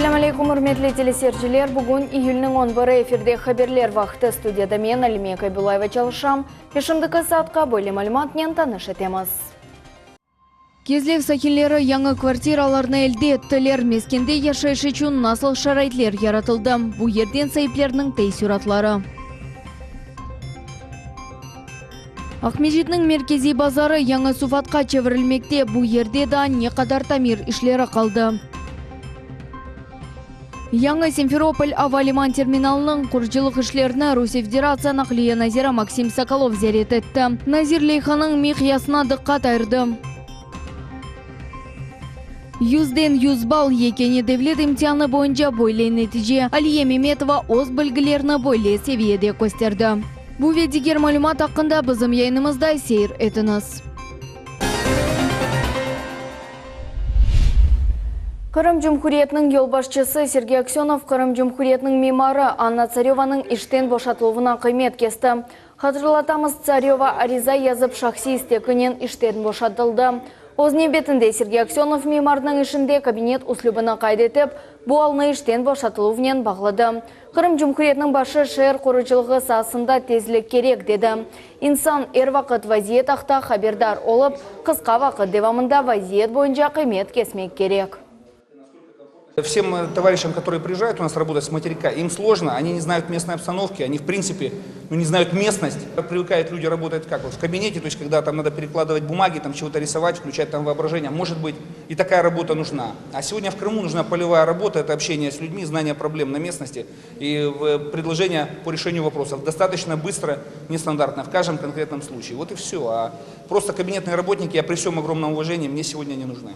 Selâm aleykum, ürmetli teleseyirciler! Bugün iyülniñ on biri, efirde Haberler vaqtı. Studiyada men, Alime Kaybulayeva çalışam ve şimdiki saatqa böyle malümatnen tanış etemiz. Kezlev sakinleri yañı kvartiralarnı elde ettiler. Meskende yaşayış içün nasıl şaraitler yaratıldı? Bu yerden saiplerniñ teessüratları. Aqmescitniñ merkeziy bazarı yañı sufatqa çevirilmekte. Bu yerde daa ne qadar tamir işleri qaldı? Yañı Simferopol ava liman terminalınıñ qurucılıq işlerini Rusiye Federatsiya naqliye naziri Maksim Sokolov ziyaret etti. Nazir leyhanıñ miqyasına diqqat ayırdı. Yüzden yüz ball yekâne devlet imtianı boyunca böyle netice. Aliye Memetova öz bilgilerini böyle seviyede kösterdi. Bu ve diger malümat aqqında bizim yayınımızda seyir etiñiz. Qırım Cumhuriyetiniñ yolbaşçısı Sergey Aksönov Qırım Cumhuriyetiniñ mimarı Anna Tsarövanıñ işten boşatıluvına qıymet kesti. Hatırlatamız, Tsaröva ariza yazıp şahsiy istekinen işten boşatıldı. Öz nevbetinde Sergey Aksönov mimarnıñ işinde kabinet üslübini qayd etip, bu alnı işten boşatıluvnen bağladı. Qırım Cumhuriyetiniñ başı şeer qurucılığı saasında tezlik kerek, dedi. İnsan er vaqıt vaziyet aqta haberdar olıp, qısqa vaqıt devamında vaziyet boyunca qıymet kesmek kerek. Vsem tovarişam, kotorıye priezjayut u nas rabotat s materika, im slojno, oni ne znayut mestnoy obstanovki, oni v printsipe, nu, ne znayut mestnost. Privıkayut ljudi rabotat kak vot v kabinete, to est kogda tam nado perekladovat bumagi, tam çego-to risovat, vklüçat tam voobrazheniye, mojet bıt, i takaya rabota nujna. A segodnâ v Krımu nujna polevaya rabota, eto obşeniye s ljudmi, znaniye problem na mestnosti i predloženiya po rešeniyu voprosov dostatoçno bıstro, nestandartno v každom konkretnom sluçaye. Vot i vsё. A prosto kabinetnıye rabotniki, ya pri vsёm ogromnom uvajenii, mne segodnâ ne nujnı.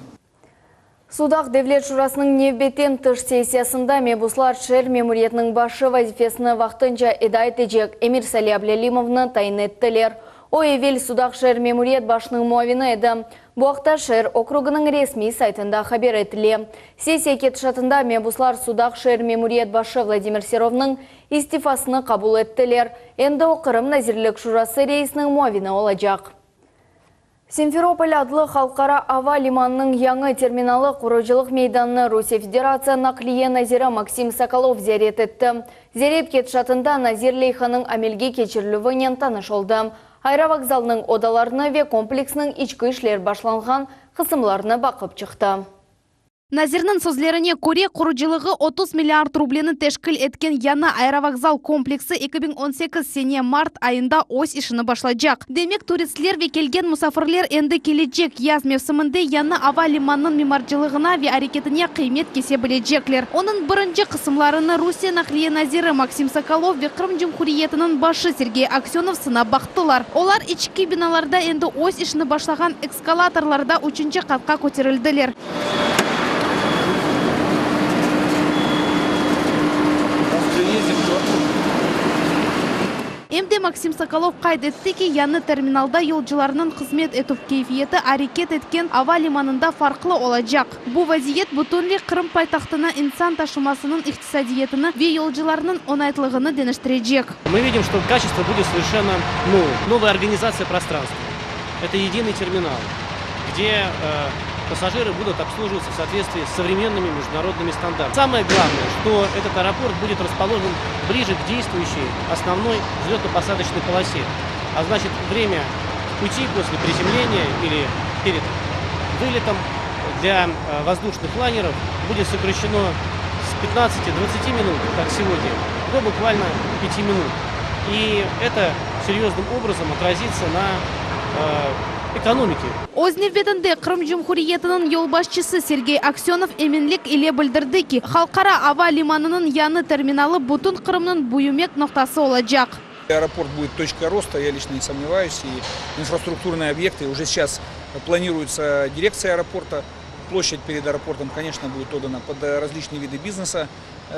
Sudaq Devlet Şurasınıñ nevbetten tış sessiyasında mebuslar şeer memuriyetiniñ başı vazifesini vaqtınca eda etecek Emir-Sali Ablâlimovnı tayin ettiler. O, evel Sudaq şeer memuriyet başınıñ muavini edi. Bu aqta şeer okrugınıñ resmiy saytında haber etile. Sessiya ketişatında mebuslar Sudaq şeer memuriyet başı Vladimir Serovnıñ istifasını qabul ettiler. Endi o Qırım Nazirlik Şurası reisiniñ muavini olacaq. Simferopol adlı halqara ava limanınıñ yañı terminalı qurucılıq meydanını Rusiye Federatsiya naqliye naziri Maksim Sokolov ziyaret etti. Ziyaret ketişatında nazir leyhanıñ amelge keçirilüvinen tanış oldı. Aerovokzalnıñ odalarını ve kompleksniñ içki işler başlanğan qısımlarını baqıp çıqtı. Nazirniñ sözlerine köre, qurucılığı 30 milliard rubleni teşkil etken yañı aerovokzal kompleksi 2018 sene mart ayında öz işini başlaycaq. Demek, turistler ve kelgen musafirler endi kelecek yaz mevsiminde yañı ava limanınıñ mimarcılığına ve areketine qıymet kese bilecekler. Onıñ birinci qısımlarını Rusiye naqliye naziri Maksim Sokolov ve Qırım Cumhuriyetiniñ başı Sergey Aksönov sınap baqtılar. Olar içki binalarda endi öz işini başlağan eskalatorlarda üçünci qatqa köterildiler. Em de Maksim Sokolov qayd etti ki, yañı terminalda yolcularnıñ hızmet etüv keyfiyeti areket etken ava limanında farqlı olacaq. Bu vaziyet bütünley Qırım paytahtına insan taşımasınıñ iqtisadiyatını ve yolcularnıñ oñaytlığını deñiştirecek. Мы видим, что качество будет совершенно новым. Новая организация пространства. Это единый терминал, где пассажиры будут обслуживаться в соответствии с современными международными стандартами. Самое главное, что этот аэропорт будет расположен ближе к действующей основной взлетно-посадочной полосе. А значит, время пути после приземления или перед вылетом для воздушных лайнеров будет сокращено с 15-20 минут, как сегодня, до буквально 5 минут. И это серьезным образом отразится на экономике. Öz nevbetinde Qırım Cumhuriyetiniñ yolbaşçısı Sergey Aksönov eminlik ile bildirdi ki, halqara ava limanınıñ yañı terminalı bütün Qırımnıñ büyümek noqtası olacaq. Aeroport будет точкой роста, я лично не сомневаюсь, и инфраструктурные объекты уже сейчас планируется дирекция аэропорта. Площадь перед аэропортом, конечно, будет отдана под различные виды бизнеса,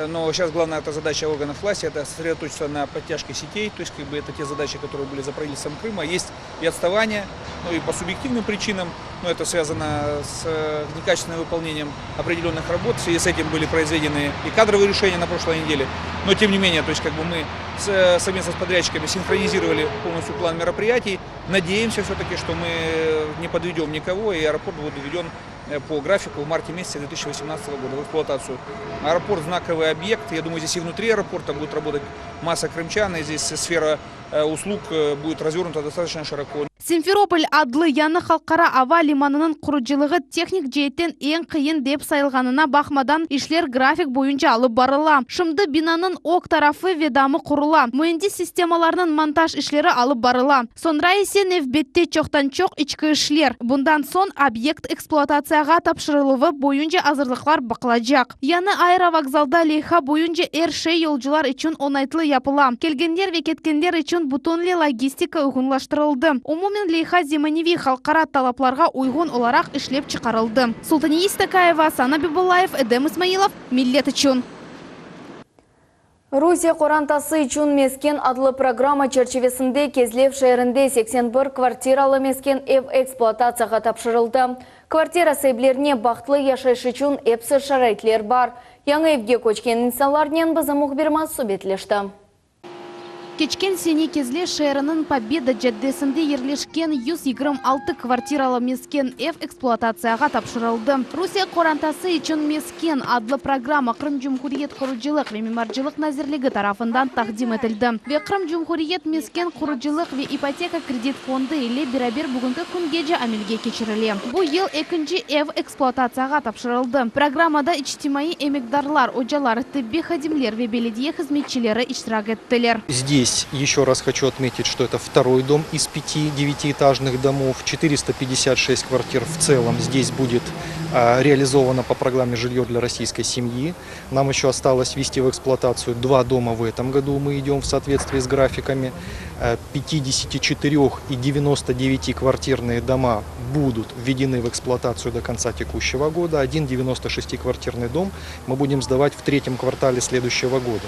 но сейчас главная эта задача органов власти, это сосредоточиться на подтяжке сетей, то есть как бы это те задачи, которые были за правительством Крыма. Есть и отставание, ну и по субъективным причинам, но это связано с некачественным выполнением определенных работ. В связи с этим были произведены и кадровые решения на прошлой неделе, но тем не менее, то есть как бы мы совместно с подрядчиками синхронизировали полностью план мероприятий. Надеемся все-таки, что мы не подведем никого, и аэропорт будет доведен. По графику в марте месяце 2018 года в эксплуатацию. Аэропорт знаковый объект. Я думаю, здесь и внутри аэропорта будет работать масса крымчан, и здесь сфера услуг будет развернута достаточно широко. Simferopol adlı yañı halqara ava limanınıñ qurucılığı tehnik ceetten eñ qıyın dep sayılğanına baqmadan, işler grafik boyunca alıp barıla. Şimdi binanıñ ög tarafı ve damı qurula, müendis sistemalarnıñ montaj işleri alıp barıla. Soñra ise nevbette çoqtan-çoq içki işler, bundan soñ obyekt ekspluatatsiyağa tapşırıluvı boyunca azırlıqlar baqılacaq. Yañı aerovokzalda leyha boyunca er şey yolcular içün oñaytlı yapıla, kelgenler ve ketkenler içün bütünley logistika uyğunlaştırıldı. Umumen leyha zemaneviy halqara talaplarğa uyğun olaraq işlep çıqarıldı. Sultaniye İstakayeva, Asan Abibullayev, Edem İsmailov, Millet içün. Rusiye qorantası içün mesken adlı programma çerçivesinde Kezlev şeerinde 81 kvartiralı mesken ev ekspluatatsiyağa tapşırıldı. Kvartira saiplerine bahtlı yaşayış içün epsi şaraitler bar. Yañı evge köçken insanlarnen bizim mühbirimiz subetleşti. Keçken sene Kezlev şeeriniñ Pobeda caddesinde yerleşken 126 kvartiralı mesken ev ekspluatatsiyağa tapşırıldı. Rusiye qorantası içün mesken adlı programma Qırım Cumhuriyet qurucılıq ve mimarcılıq nazirligi tarafından taqdim etildi ve Qırım Cumhuriyet mesken qurucılıq ve ipoteka kredit fondu ile beraber bugünki küngece amelge keçirile. Bu yıl ekinci ev ekspluatatsiyağa tapşırıldı. Programmada içtimaiy emekdarlar, ocalar, tibbiy hadimler ve belediye hızmetçileri iştirak ettiler. Здесь еще раз хочу отметить, что это второй дом из пяти девятиэтажных домов. 456 квартир в целом здесь будет реализовано по программе «Жилье для российской семьи». Нам еще осталось ввести в эксплуатацию два дома в этом году. Мы идем в соответствии с графиками. 54 и 99 квартирные дома будут введены в эксплуатацию до конца текущего года. Один 96-квартирный дом мы будем сдавать в третьем квартале следующего года.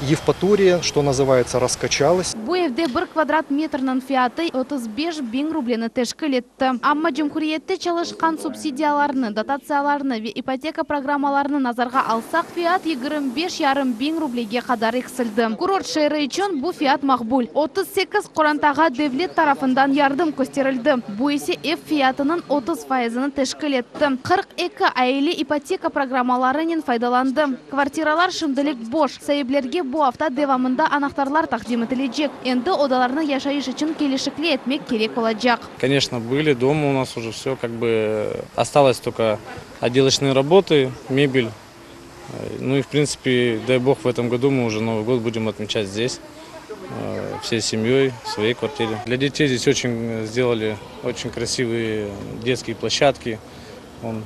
Евпатория, что называется, раскачалась. Bu evde bir kvadrat metrniñ fiyatı 35 biñ rubleni teşkil etti. Amma cumhuriyette çalışqan subsidiyalarnı, dotatsiyalarnı ve ipoteka programmalarını nazarğa alsaq, fiyat 25,5 biñ rublege qadar eksildi. Kurort şeeri içün bu fiyat maqbul. 38 qorantağa devlet tarafından yardım kösterildi. Bu ise ev fiyatınıñ 30 fayızını teşkil etti. 42 aile ipoteka programmalarınen faydalandı. Kvartiralar şimdilik boş. Saiplerge bu afta devamında anahtarlar taqdim etilecek. Endi odalarnı yaşayış içün kelişikli etmek kerek olacaq. Конечно, были дома у нас уже все, как бы осталось только отделочные работы, мебель. Ну и в принципе, дай бог, в этом году мы уже Новый год будем отмечать здесь, всей семьей, в своей квартире. Для детей здесь очень сделали очень красивые детские площадки. Он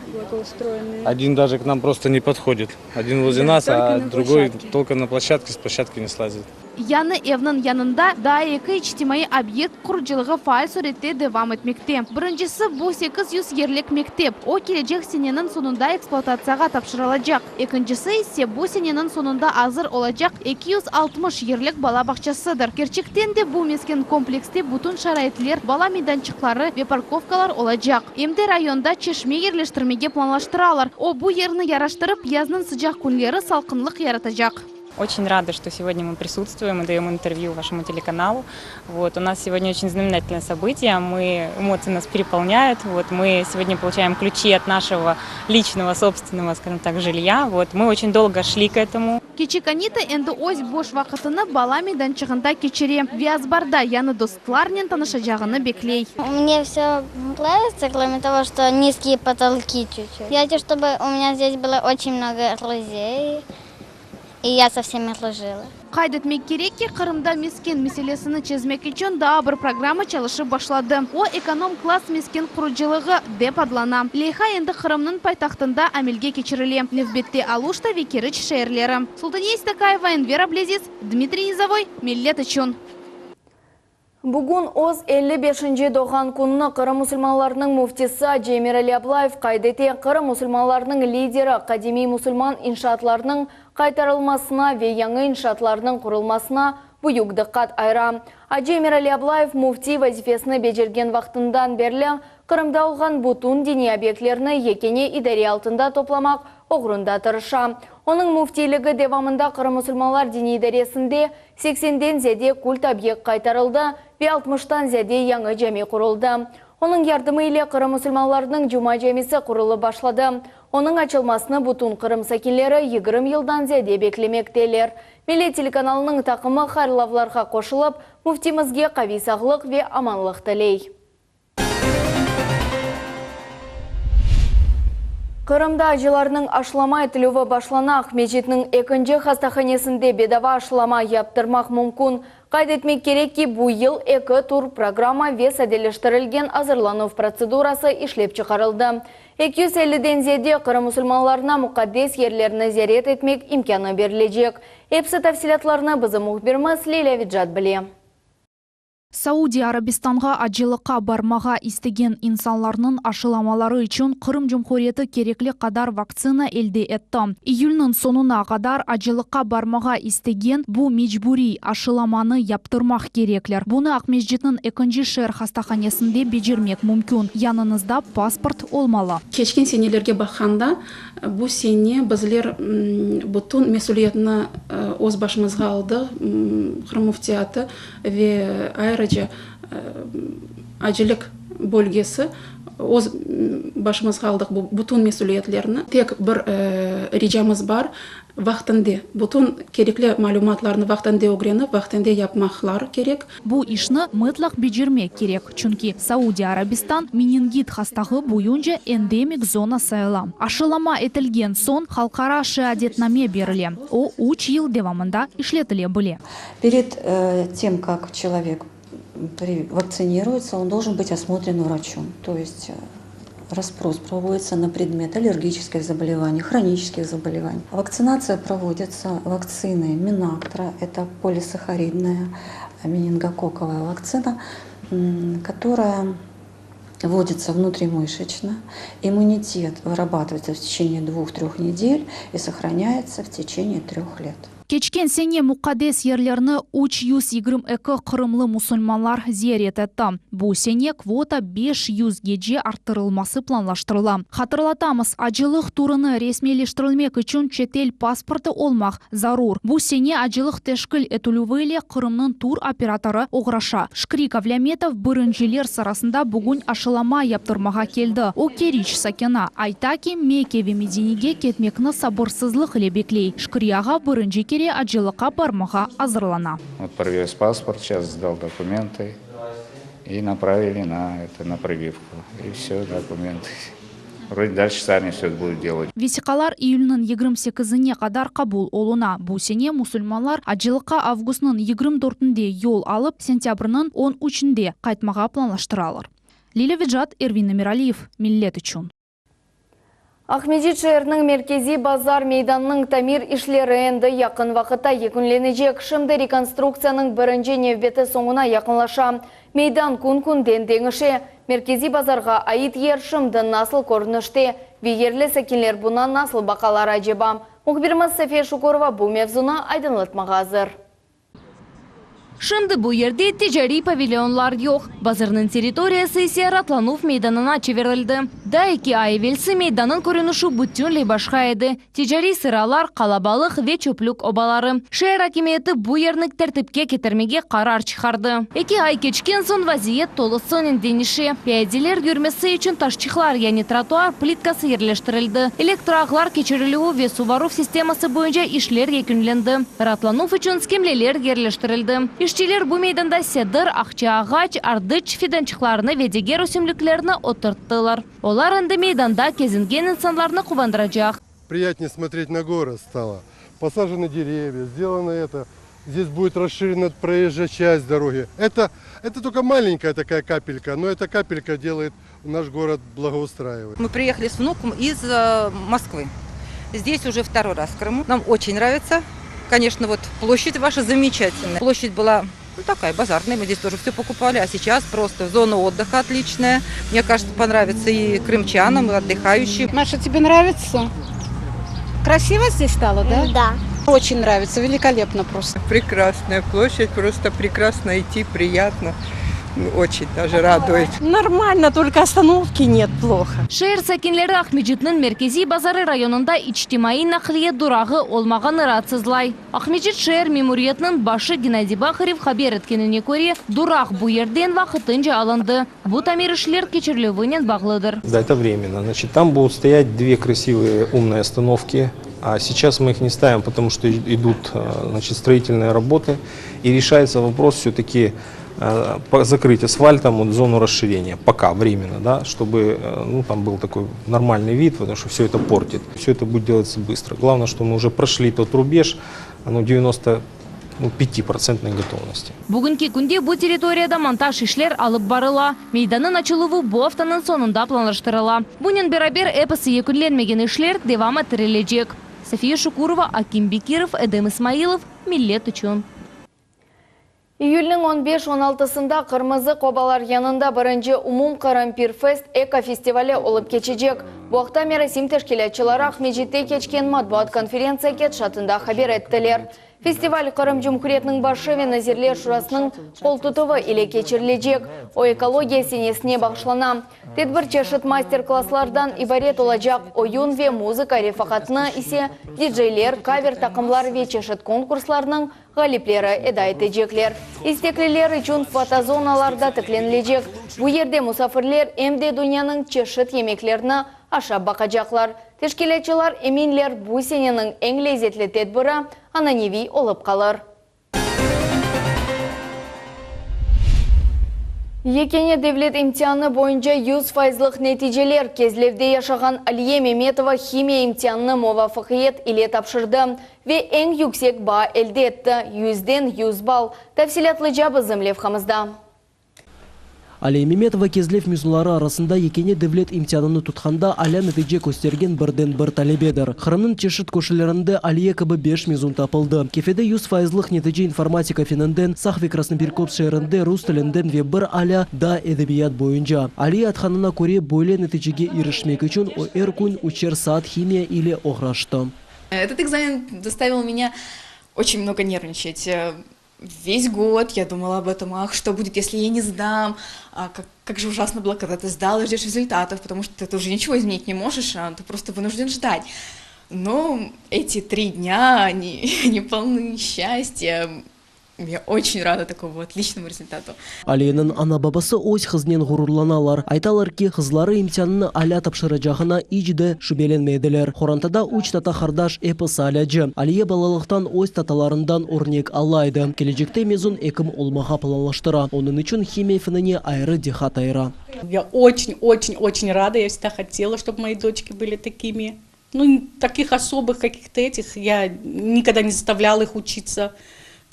один даже к нам просто не подходит. Один возле нас, а другой только на площадке, с площадки не слазит. Yañı evniñ yanında daa eki içtimaiy obyekt qurucılığı faal sürette devam etmekte. Birincisi bu 800 yerlik mektep. O kelecek seneniñ soñunda ekspluatatsiyağa tapşırılacaq. Ekincisi ise bu seneniñ soñunda azır olacaq 260 yerlik bala bağçasıdır. Kerçekten de bu mesken komplekste bütün şaraitler, bala meydançıqları ve parkovkalar olacaq. Em de rayonda çeşme yerleştirmege planlaştıralar. O bu yerni yaraştırıp yaznıñ sıcaq künleri salqınlıq yaratacaq. Очень рада, что сегодня мы присутствуем и даем интервью вашему телеканалу. Вот, у нас сегодня очень знаменательное событие, мы, эмоции нас переполняют. Вот, мы сегодня получаем ключи от нашего личного, собственного, скажем так, жилья. Вот, мы очень долго шли к этому. Kiçik Anita endi öz boş vaqtını bala meydançığında keçire. Ve azbarda yañı dostlarnen tanışacağını bekley. Мне все нравится, кроме того, что низкие потолки чуть-чуть. Я хочу, чтобы у меня здесь было очень много друзей, и я со всеми дружила. Qayd etmek kerek ki, Qırımda mesken meselesini çezmek içün daa bir programma çalışıp başladı. O, ekonom klass mesken qurucılığı dep adlana. Leyha endi Qırımnıñ paytahtında amelge keçirile. Nevbette Aluşta ve Keriç şeerleri. Sultaniye İstakayeva, Enver Ablezis, Dmitriy Nizavoy, Millet içün. Bugün öz 55 doğğan kününi Qırım musulmanlarınıñ müftisi Acı Emirali Ablayev qayd ete. Qırım musulmanlarınıñ lideri qadimiy musulman inşaatlarınıñ qaytarılmasına ve yañı inşaatlarnıñ qurulmasına büyük diqqat ayıra. Acı Emirali Ablayev müfti vazifesini becergen vaqtından berli Qırımda olğan bütün diniy obyektlerni yekâne idare altında toplamaq oğrunda tırışa. Onıñ müftiyligi devamında Qırım musulmanlar diniy idaresinde 80-den ziyade kult obyekt qaytarıldı ve 60-tan ziyade yañı cami quruldı. Onıñ yardımı ile Qırım musulmanlarınıñ Cuma camisi qurulıp başladı. Onıñ açılmasını bütün Qırım sakinleri 20 yıldan ziyade beklemekteler. Millet telekanalınıñ taqımı hayırlavlarğa qoşulıp, müftimizge qaviy sağlıq ve amanlıq tiley. Qırımda acılarnıñ aşılama etilüvi başlana. Aqmescitniñ ekinci hastahanesinde bedava aşılama yaptırmaq mümkün. Qayd etmek kerek ki, bu yıl eki tur programma ve sadeleştirilgen azırlanuv protsedurası işlep çıqarıldı. 250-den ziyade Qırım musulmanlarına muqaddes yerlerni ziyaret etmek imkânı berilecek. Episi tafsilâtlarnı bizim mühbirimiz Lilâ Vicat bile. Saudiy Arabistanğa acılıqqa barmağa istegen insanlarnıñ aşılamaları içün Qırım Cumhuriyeti kerekli qadar vaktsina elde etti. İyülniñ soñuna qadar acılıqqa barmağa istegen bu mecburiy aşılamanı yaptırmaq kerekler. Bunı Aqmescitniñ ekinci şeer hastahanesinde becermek mümkün. Yanıñızda pasport olmalı. Keçken senelerge baqqanda, bu sene bizler bütün mesüliyetni öz başımızğa aldıq, Qırım Müftiyatı Ve ayrıca acılık bölgesi öz başımızğa aldıq bu bütün mesüliyetlerni. Tek bir ricamız bar, vaqtında bütün kerekli malümatlarnı vaqtında ögrenip, vaqtında yapmaqlar kerek. Bu işni mıtlaq becermek kerek, çünki Saudiya Arabistan meningit hastağı boyunca endemik zona sayıla. Aşılama etilgen soñ halqara şeadetname berile, o, üç yıl devamında işletile bile. Перед э, тем, как человек вакцинируется, он должен быть осмотрен врачом. То есть э, расспрос проводится на предмет аллергических заболеваний, хронических заболеваний. Вакцинация проводится вакциной Минактра, это полисахаридная менингококковая вакцина, которая вводится внутримышечно, иммунитет вырабатывается в течение двух-трех недель и сохраняется в течение трех лет. Keçken sene muqaddes yerlerni 322 qırımlı musulmanlar ziyaret etti. Bu sene kvota 500gece arttırılması planlaştırıla. Hatırlatamız, acılıq turını resmiyleştirilmek içün çetel pasportı olmaq zarur. Bu sene acılıq teşkil etilüvi ile Qırımnıñ tur operatorı oğraşa. Şükri Kavlâmetov birinciler sırasında bugün aşılama yaptırmağa keldi. O, Keriç sakini. Ayta ki, Mekke ve Medinege ketmekni sabırsızlıq ile bekley. Şükri ağa birinci kere acılıqqa barmağa azırlana. Вот привез паспорт, сейчас сдал документы и направили на это на прививку. И все, документы. Вроде дальше сами все будут делать. Vesiqalar iyülniñ 28-ine qadar qabul oluna. Bu sene musulmanlar acılıqqa avgustnıñ 24-inde yol alıp, sentâbrniñ 13-inde qaytmağa planlaştıralar. Lilâ Vecat, Ervin Emiraliyev, Millet içün. Aqmescit şeeriniñ merkeziy bazar meydanınıñ tamir işleri endi yaqın vaqıtta yekünlenecek. Şimdi rekonstruktsiyanıñ birinci nevbeti soñuna yaqınlaşa. Meydan kün-künden deñişe. Merkeziy bazarğa ait yer şimdi nasıl körünişte ve yerli sakinler buña nasıl baqalar aceba? Mühbirimiz Safiye Şukurova bu mevzunı aydınlatmağa azır. Şimdi bu yerde ticariy pavilyonlar yoq, bazarnıñ territoriyası ise raatlanuv meydanına çevirildi. Daa eki ay evelsi meydannıñ körünişi bütünley başqa edi, ticariy sıralar, qalabalıq ve çöplük obaları. Şeer akimiyeti bu yerni tertipke ketirmege qarar çıqardı. Eki ay keçken soñ vaziyet tolusınen deñişe. Piyadeler yürmesi içün taşçıqlar, yani trotuar plitkası yerleştirildi, elektroağlar keçirilüvi ve suvaruv sisteması boyunca işler yekünlendi. Raatlanuv içün skemleler yerleştirildi. İşçiler bu meydanda sedir, aqça ağaç, ardıç fidançıqlarını ve diger ösümliklerni oturttılar. Olar endi meydanda kezingen insanlarnı quvandıracaq. Приятнее смотреть на город стало. Посажены деревья, сделано это. Здесь будет расширена проезжая часть дороги. Это, это только маленькая такая капелька, но эта капелька делает наш город благоустраивает. Мы приехали с внуком из э, Москвы. Здесь уже второй раз в Крыму. Нам очень нравится. Конечно, вот площадь ваша замечательная. Площадь была ну, такая базарная, мы здесь тоже все покупали. А сейчас просто зона отдыха отличная. Мне кажется, понравится и крымчанам, и отдыхающим. Маша, тебе нравится? Красиво здесь стало, да? Да. Очень нравится, великолепно просто. Прекрасная площадь, просто прекрасно идти, приятно. Очень даже радует. Нормально, только остановки нет, плохо. Şeer sakinleri Aqmescitniñ merkeziy bazarı rayonında içtimaiy naqliye durağı olmağanı raatsızlay. Aqmescit şeer memuriyetiniñ başı Gennadiy Baharev haber etkenine köre, duraq bu yerden vaqtınca alındı. Bu tamir işler keçirilüvinen bağlıdır. Да, это временно. Значит, там будут стоять две красивые умные остановки. А сейчас мы их не ставим, потому что идут значит, строительные работы. И решается вопрос все-таки закрыть асфальтом вот зону расширения, пока временно, да, чтобы ну, там был такой нормальный вид, потому что все это портит. Все это будет делаться быстро. Главное, что мы уже прошли тот рубеж, ну, 90 ну, 5-процентной готовности. Bugünki künde bu territoriyada montaj işler alıp barıla. Meydannıñ açıluvı bu aftanıñ soñunda planlaştırıla. Bunen beraber episi yekünlenmegen işler devam ettirilecek. Safiye Şukurova, Akim Bekirov, Edem İsmailov, Millet içün. İyülniñ 15-16sında Qırmızı qobalar yanında birinci Umumqırım Pirfest ekofestivali olıp keçecek. Bu aqta merasim teşkilâtçıları Aqmescitte keçken matbuat konferentsiya ketişatında haber ettiler. Festival Qırım Cumhuriyetiniñ başı ve Nazirler Şurasınıñ qoltutuvı ile keçirilecek. O, ekologiya senesine bağışlana. Tedbir çeşit master-klasslardan ibaret olacaq, oyun ve muzıka refaqatını ise diceyler, kaver taqımlar ve çeşit konkurslarnıñ ğalipleri eda etecekler. İstekliler içün fotozonalar da tiklenilecek, bu yerde musafirler em de dünyanıñ çeşit yemeklerini aşap baqacaqlar. Teşkilâtçılar eminler, bu seneniñ eñ lezetli tedbiri ananeviy olıp qalır. Yekâne devlet imtianı boyunca 100 fayızlıq neticeler, Kezlevde yaşağan Aliye Memetova himiya imtianını muvafaqiyet ile tapşırdı ve eñ yüksek baa elde etti, yüzden 100 ball. Tafsilâtlıca bizim levhamızda. Aliye Memetova Kezlev mezunları arasında yekâne devlet imtianını tutqanda alâ netice köstergen birden bir talebedir. Qırımnıñ çeşit köşelerinde Aliye kibi beş mezun tapıldı. Kefede 100 fayızlıq netice informatika feninden, Saq ve Krasnoperekopsk şeerinde rus tilinden ve bir alâ daa edebiyat boyunca. Aliye aytqanına köre, böyle neticege irişmek içün o er kün üçer saat himiya ile oğraştı. Этот экзамен заставил меня очень много нервничать. Весь год я думала об этом, ах, что будет, если я не сдам, а как, как же ужасно было, когда ты сдал и ждешь результатов, потому что ты уже ничего изменить не можешь, а ты просто вынужден ждать. Но эти три дня, они, они полны счастья, я очень рада такому отличному результату. Aliyeniñ ana-babası öz qızınen ğururlanalar. Aytalar ki, qızları imtianını alâ tapşıracağına iç de şübelenmediler. Qorantada üç tata-qardaş episi alâcı. Aliye balalıqtan öz tatalarından örnek ala edi. Kelecekte mezun ekim olmağa planlaştıra. Onıñ içün himiya fenine ayrı diqqat ayıra. Я очень, очень, очень рада. Я всегда хотела, чтобы мои дочки были такими. Ну, таких особых каких-то этих я никогда не заставляла их учиться.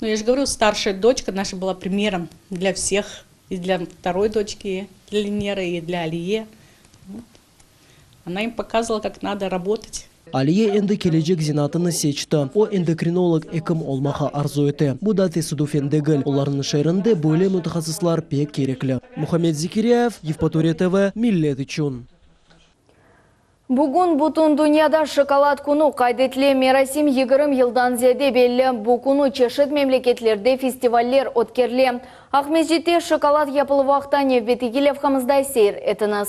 Но я же говорю, старшая дочка наша была примером для всех. И для второй дочки, для Ленеры, и для Алие. Вот. Она им показывала, как надо работать. Aliye endi kelecek zenaatını seçti. O, endokrinolog ekim olmağa arzu ete. Bu da tesadüfen degil. Olarnıñ şeerinde böyle mütehassıslar pek kerekli. Muhammed Zekiryayev, Yevpatoriya TV, Millet içün. Bugün bütün dünyada şokolad künü qayd etile. Merasim 20 yıldan ziyade belli. Bu künü çeşit memleketlerde festivaller ötkerile. Aqmescitte şokolad yapıluvı aqta nevbetteki levhamızda seyir etiñiz.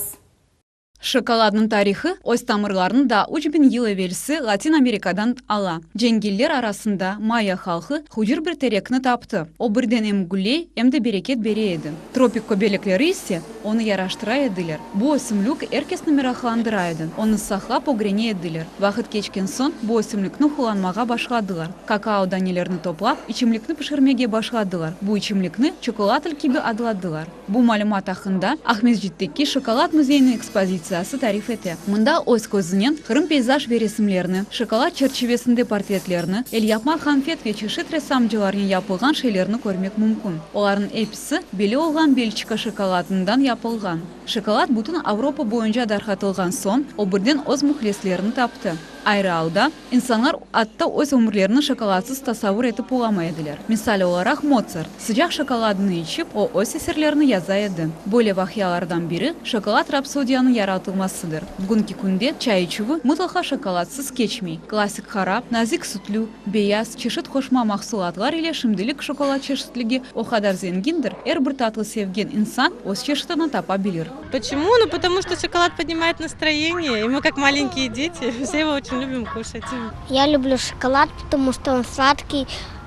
Şokoladnıñ tarihı öz tamırlarını daa 3000 yıl evelsi Latin Amerikadan ala. Cengeller arasında Maya halqı hucur bir terekni taptı. O birden em gülley, em de bereket bere edi. Tropik kobelekleri ise onı yaraştıra ediler. Bu ösümlük er kesni meraqlandıra edi. Onı saqlap ögrene ediler. Vaqıt keçken soñ bu ösümlikni qullanmağa başladılar. Kakao danelerini toplap, içimlikni pişirmege başladılar. Bu içimlikni çokolatl kibi adladılar. Bu malümat aqqında Aqmescitteki Şokolad müzeyiniñ ekspozitsiyası tarif ete. Mında öz közünen Qırım peyzaj ve resimlerini, şokolad çerçivesinde portretlerni, elyapma qanfet ve çeşit ressamcılarnen yapılğan şeylerni körmek mümkün. Olarnıñ episi belli olğan Belçika şokoladından yapılğan. Şokolad bütün Avropa boyunca darqatılğan soñ, o birden öz mühlislerini taptı. Ayrı alda, insanlar atta öz ömürlerini şokoladsız tasavvur etip olamay ediler. Misal olaraq, Motsart, sıcaq şokoladnı içip, o öz eserlerini yaza edi. Böyle vaqialardan biri, şokolad rapsodiyanıñ yaratılmasıdır. Bugünki künde çay içüvi mıtlaqa şokoladsız keçmey. Klassik qara, nazik sütlü, beyaz, çeşit qoşma mahsulatlar ile şimdilik şokolad çeşitligi o qadar zengindir, er bir tatlı sevgen insan öz çeşitini tapa bilir. Почему? Ну, потому что шоколад поднимает настроение, и мы как маленькие дети, все его очень любим кушать. Я люблю шоколад, потому что он сладкий,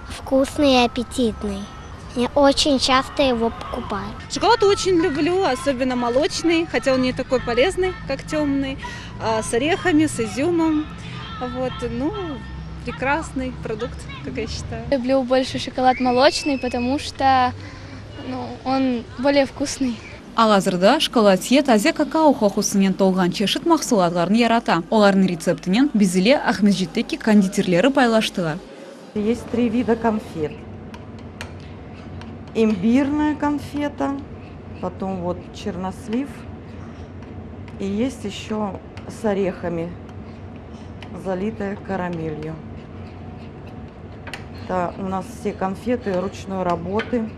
вкусный и аппетитный. Я очень часто его покупаю. Шоколад очень люблю, особенно молочный, хотя он не такой полезный, как темный, а с орехами, с изюмом. Вот, ну, прекрасный продукт, как я считаю. Люблю больше шоколад молочный, потому что ну, он более вкусный. Al-azırda şokolatye taze kakao qoqusınen tolğan çeşit mahsulatlarnı yarata. Olarnıñ retseptinen biz ile Aqmescitteki konditerleri paylaştılar. Есть три вида конфет. Имбирная конфета, потом вот чернослив и есть еще с орехами, залитая карамелью. Это у нас все конфеты ручной работы.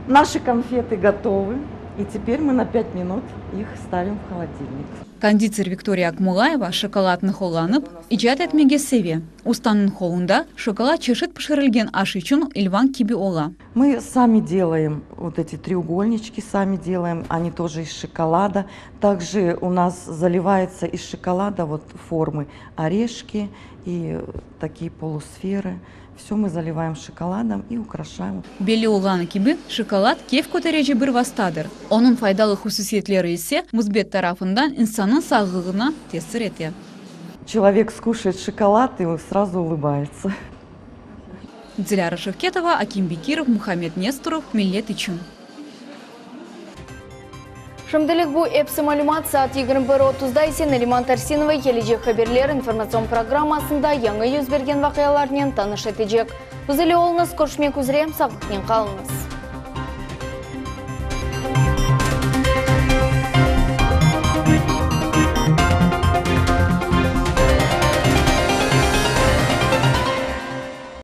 Наши конфеты готовы, и теперь мы на 5 минут их ставим в холодильник. Konditer Viktoriya Akmulayeva şokoladnı qullanıp, icat etmege seve. Ustanıñ qolunda şokolad çeşit pişirilgen aş içün ilvan kibi ola. Мы сами делаем вот эти треугольнички, сами делаем, они тоже из шоколада. Также у нас заливается из шоколада вот формы орешки и такие полусферы. Все мы заливаем шоколадом и украшаем. Belli olğanı kibi, şokolad keyf köterici bir vastadır. Onıñ faydalı hususiyetleri ise müsbet tarafından insannıñ sağlığına tesir ete. Человек скушает шоколад и он сразу улыбается. Dilâra Şevketova, Akim Bekirov, Muhammed Nestorov, Millet içün. Şimdilik bu episi malümat saat 21.30-da ise Nariman Tarsinova kelecek haberler informatsion programmasında yañı yüz bergen vaqialarnen tanış etecek. Biz ile oluñız, körüşmek üzre, sağlıqnen qalıñız.